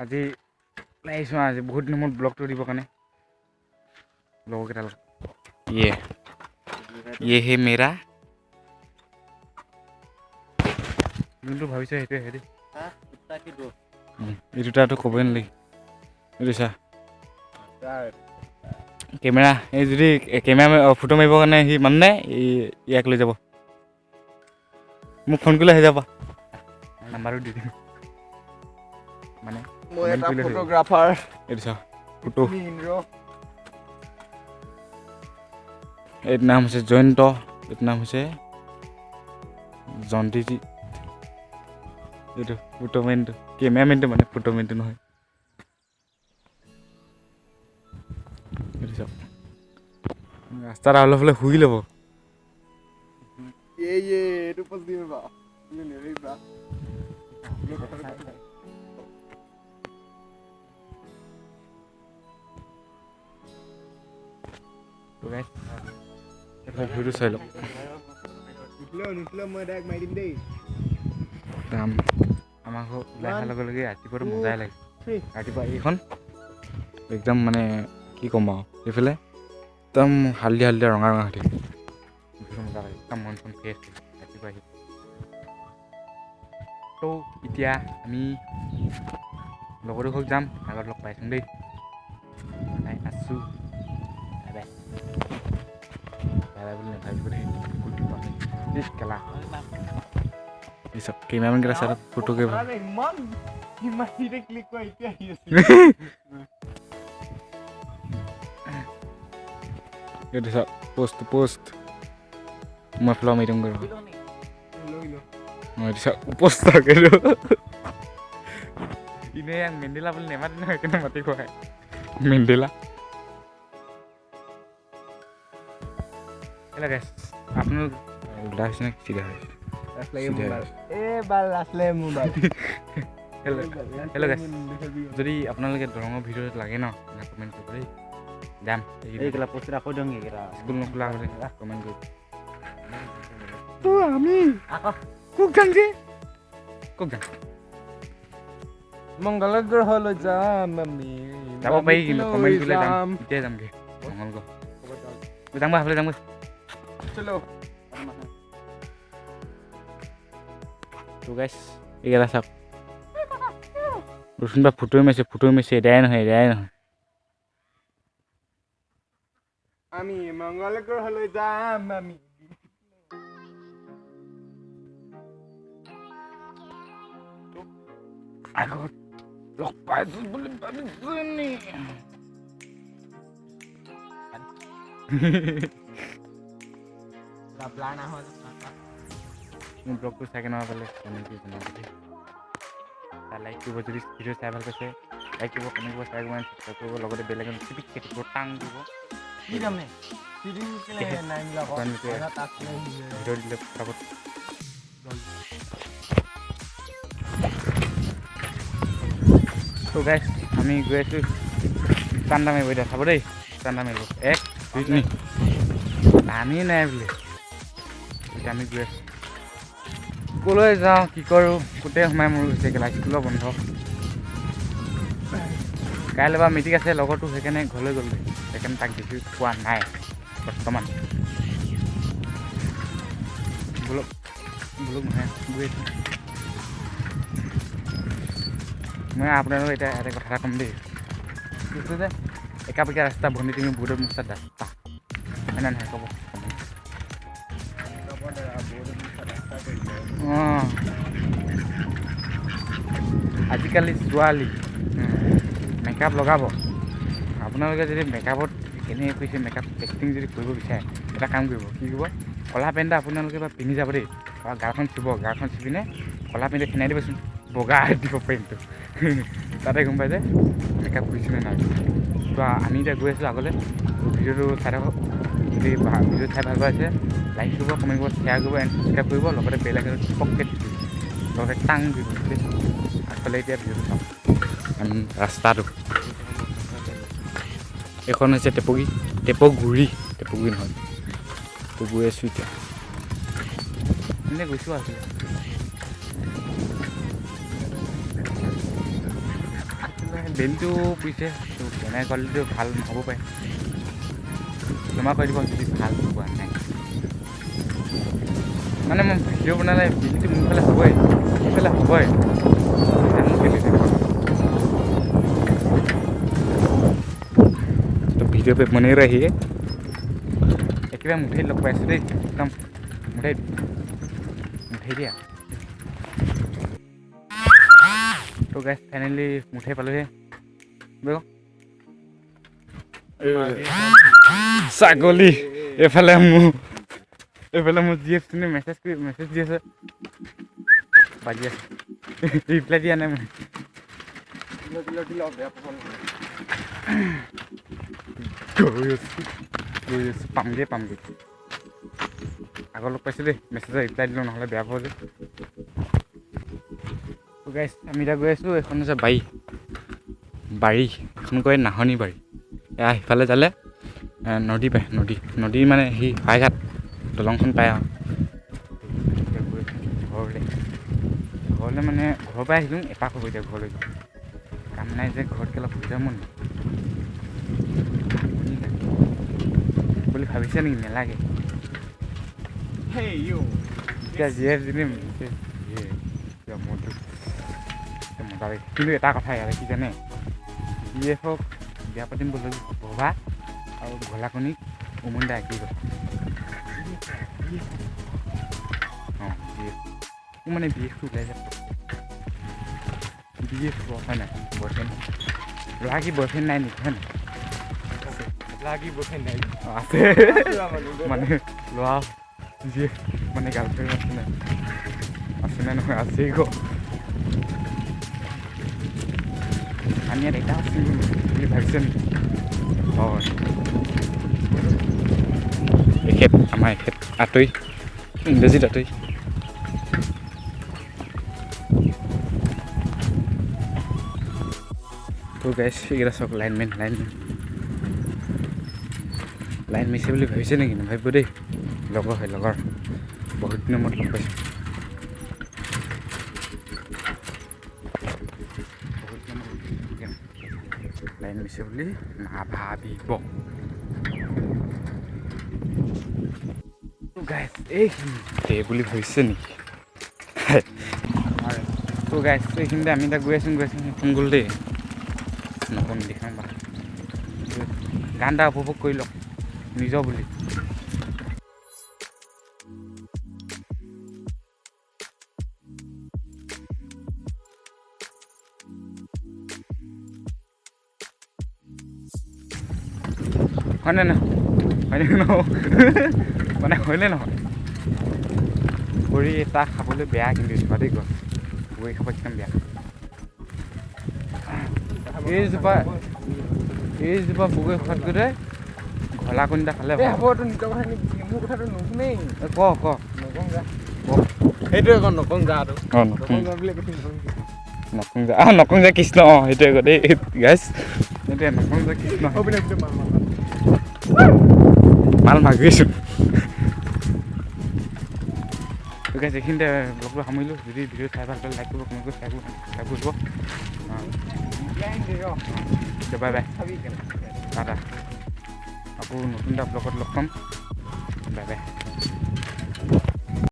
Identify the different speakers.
Speaker 1: আজি ওলাই আহিছোঁ। আজি বহুত দিনৰ মূৰত ব্লগটো দিবৰ কাৰণে লগৰকেইটাৰ লগত। ইয়ে ইয়ে হে মেৰা যোনটো ভাবিছে সেইটোৱে সেইটো। এই দুটাটো ক'বই নালাগে। এইটো চা কেমেৰা, এই যদি কেমেৰা ফটো মাৰিবৰ কাৰণে সি মানুহ নাই, এই ইয়াক লৈ যাব। মোক ফোন কৰিলে আহি যাবা, নাম্বাৰটো দি দিম। মানে
Speaker 2: মই এটা ফটোগ্ৰাফাৰ।
Speaker 1: এইটো চা ফটো। এইটো নাম হৈছে জয়ন্ত, এইটো নাম হৈছে জয়ন্তীজি। এইটো ফটোমেনটো, কেমেৰামেনটো, মানে ফটোমেনটো নহয়। এইটো চাওক, ৰাস্তাত অলপ হ'লে শুই ল'ব।
Speaker 2: এইটো পোষ্ট দিম বা।
Speaker 1: ভিউটো চাই লওক।
Speaker 2: নুঠিলেও মই ডাইৰেক্ট মাৰি দিম দেই।
Speaker 1: একদম আমাৰ ঘৰ ওলাই অহাৰ লগে লগে ৰাতিপুৱাটো মজাই লাগে। ৰাতিপুৱা এইখন একদম মানে কি ক'ম আৰু, এইফালে একদম হালধীয়া হালধীয়া ৰঙা ৰঙা হৈ থাকে। ভিউটো মজা লাগে, একদম মন চন ফ্ৰেছ ৰাতিপুৱা আহি। তো এতিয়া আমি লগৰটো ঘৰত যাম, আগত লগ পাইছোঁ দেই। আছোঁ, বাই বাই। বাই বাই বুলি নাভাবিব দেই, কেলা। এই চব কেমেৰামেন কেইটা চাইডত ফটো কৰিব। এইটো চাওক, পোষ্ট পোষ্ট মই ফ্ল মাৰি দিম। এইটো চাওক পোষ্ট এইটো। এনেই ইয়াক মেণ্ডেলা বুলি নেমাতে নহয়, সেইকাৰণে মাতি খুৱাই মেণ্ডেলা। হেল্ল' গাইছ, আপোনালোক উল্টা হৈছে নে চিধা হৈছে? হেল্ল' গাইছ, যদি আপোনালোকে দৰঙৰ ভিডিঅ' লাগে ন, কমেণ্ট কৰিব দেই। যাম স্কুল নোখোলা আগতে কমেণ্ট কৰিব। তো আমি ক'ত যাম যে, ক'ত যাম?
Speaker 2: মংগল গ্ৰহলৈ যাম আমি।
Speaker 1: যাব পাৰি কিন্তু কমেণ্ট কৰিলে যাম, এতিয়াই যামগৈ মংগল গ্ৰহ। যাম গৈ, যাম গৈ।
Speaker 2: চলো।
Speaker 1: তো গাইছ, এইকেইটা চাওক, ৰচুন বা ফুটুৱে মাৰিছে, ফুটুৱে মাৰিছে। এদাই নহয়, এদাই নহয়।
Speaker 2: আমি মংগল গ্ৰহলৈ যাম আমি।
Speaker 1: আগত লগ পাইছো বুলি ভাবিছো নি? মোৰ ব্লগটো চাই কেনেকুৱা পালে কমেণ্ট কৰি জনাব দেই। লাইক কৰিব যদি ভিডিঅ' চাই ভাল পাইছে, লাইক কৰিব, কমেণ্ট কৰিব, শ্বেয়াৰ কৰিব, ছাবস্ক্ৰাইব কৰিব, লগতে বেলেগ টিপিক টিপিব টাং দিব। ভিডিঅ' দিলে ফটাফট। তো গাইছ, আমি গৈ আছোঁ চান্দা মাৰিব এতিয়া, চাব দেই। চান্দা মাৰিব 1 2 3, পানী নাই বোলে। এতিয়া আমি গৈ আছোঁ, ক'লৈ যাওঁ কি কৰোঁ গোটেই সোমাই মোৰ হৈছে কেলা। স্কুলৰ বন্ধ, কাইলৈ বা মিটিং আছে লগৰটো, সেইকাৰণে ঘৰলৈ গ'লগৈ, সেইকাৰণে তাক দেখি পোৱা নাই বৰ্তমান। বোলক বোলক নহয়, গৈ আছোঁ মই। আপোনালোক এতিয়া এটা কথা এটা ক'ম দেই, কৈছোঁ যে একা বেকা ৰাস্তা ভনী তুমি বহুতৰ মুচা ৰাস্তা হয় নে নহয় ক'ব? অঁ, আজিকালি ছোৱালী মেকআপ লগাব। আপোনালোকে যদি মেকআপত কেনেকৈ কৰিছে, মেকআপ এক্টিং যদি কৰিব বিচাৰে, এটা কাম কৰিব, কি কৰিব, ক'লা পেণ্ট এটা আপোনালোকে বা পিন্ধি যাব দেই, গালখন চুব, গালখন চুপিনে ক'লা পেণ্টটো ফেনাই দিবচোন, বগা দিব পেণ্টটো, তাতে গম পাই যে মেকআপ কৰিছেনে নাই। তো আমি এতিয়া গৈ আছোঁ আগলৈ, ভিডিঅ'টো চাই থাকক। যদি ভিডিঅ' চাই ভাল পাইছে, লাইক কৰিব, কমেণ্ট কৰিব, শ্বেয়াৰ কৰিব এণ্ড ছাবস্ক্ৰাইব কৰিব, লগতে বেল আইকনটো টিপককৈ টিপি লগতে টাং দিব। আগফালে এতিয়া ভিডিঅ'টো চাওক। আমি ৰাস্তাটো এইখন হৈছে টেপকি, টেপগুৰি, টেপগুৰি নহয়। তো গৈ আছোঁ এতিয়া, এনেই গৈছোঁ আছিলে। বেলিটো পুৰিছে, ত' কেমেৰা কোৱালিটিটো ভাল নহ'ব পাৰে, ক্ষমা কৰি দিব যদি ভাল হোৱা নাই। মানে মই ভিডিঅ' বনালে বেলিটো মোৰ ফালে হ'বই, সেইফালে হ'বই, জানো কেলৈ তেনেকুৱা। তো ভিডিঅ' পে বনাই ৰহিয়ে। একেবাৰে মুঠেই লগ পাইছোঁ দেই, একদম মুঠেই মুঠেই দিয়া। তো গাইজ ফাইনেলি মুঠেই পালোহি। ছাগলী এইফালে মোৰ, এইফালে মোৰ জি এফ মেছেজ কৰি মেছেজ দি আছে, বাজি আছে, ৰিপ্লাই দিয়া নাই মই। গৈ আছোঁ গৈ আছোঁ, পামগৈ পামগৈ। আগত লগ পাইছোঁ দেই, মেছেজৰ ৰিপ্লাই দিলোঁ, নহ'লে বেয়া পাব যে। গাইজ আমি এতিয়া গৈ আছোঁ, এইখন হৈছে বাৰী, বাৰী এখন কয় নাহনি বাৰী। এয়া সিফালে যালে নদী পায়, নদী নদী মানে সেই শৰাইঘাট দলংখন পায়। আৰু ঘৰলৈ ঘৰলৈ মানে ঘৰৰ পৰাই আহিলোঁ, এপাক হ'ব এতিয়া ঘৰলৈ। কাম নাই যে ঘৰত কেলা শুই যাব মন বুলি ভাবিছে নেকি? নেলাগে। এতিয়া জি এফ যদি মনটো মজা লাগে। কিন্তু এটা কথা ইয়াতে কি জানে, জি এফক বিয়া পাতিম বুলি ভবা আৰু ঘোলাকণিক উমনি একেই কথা। অঁ বি এফ মোৰ মানে বি এফটো ওলাই যাব, বি এফ হয় নাই? বয়ফ্ৰেণ্ড ল'ৰা কি বয়ফ্ৰেণ্ড নাই নেকি? হয় নাই?
Speaker 2: লাগি বয়ফ্ৰেণ্ড নাই
Speaker 1: আছে মানে ল'ৰা জি এফ মানে গাৰ্লফ্ৰেণ্ড আছে নাই? আছে নাই নহয়, আছেই ক। আমি ইয়াত এটা চিংগল বুলি ভাবিছে নেকি? হয়, এখেত আমাৰ এখেত আঁতৰি ইংৰাজীত আঁতৰি। তো গাইছ এইকেইটা চাওক, লাইনমেন লাইনমেন লাইন মাৰিছে বুলি ভাবিছে নেকি? নাভাবিব দেই, লগৰ হয় লগৰ, বহুত দিনৰ মূৰত লগ পাইছোঁ। বহুত দিনৰ মূৰত লাইন মাৰিছে বুলি নাভাবিব। গাইছ এইখিনিতে বুলি ভাবিছে নেকি? তো গাইছ এইখিনিতে আমি এতিয়া গৈ আছোঁ গৈ আছোঁ, সেইখন গ'ল দেই, নকওঁ দেখাম বা গান এটা উপভোগ কৰি লওক নিজৰ বুলি। হয়নে নহয়? হয়নে নহয়? মানে হয়নে নহয়? বগৰী এটা খাবলৈ বেয়া কিন্তু এজোপা দেই, গছ বগৰী খাব একদম বেয়া। এইজোপা এইজোপা বগৰী খোৱাত গৈ ঘলা কণী এটা খালে ক ক নকং যা, নকং যা কৃষ্ণ। অঁ সেইটোৱে ক দেই গাইছ, সেইটোৱে নকং যা কৃষ্ণ। মাল মাগিছোঁ। গাইছ এইখিনিতে ব্লগটো সামৰিলোঁ। যদি ভিডিঅ' চাই ভাল পালে লাইক কৰিব, কমেণ্ট কৰিব, শ্বেয়াৰ কৰিব, ছাবস্ক্ৰাইব কৰিব। Bye bye, Tata. আকৌ নতুন এটা ব্লগত লগ পাম। Bye bye.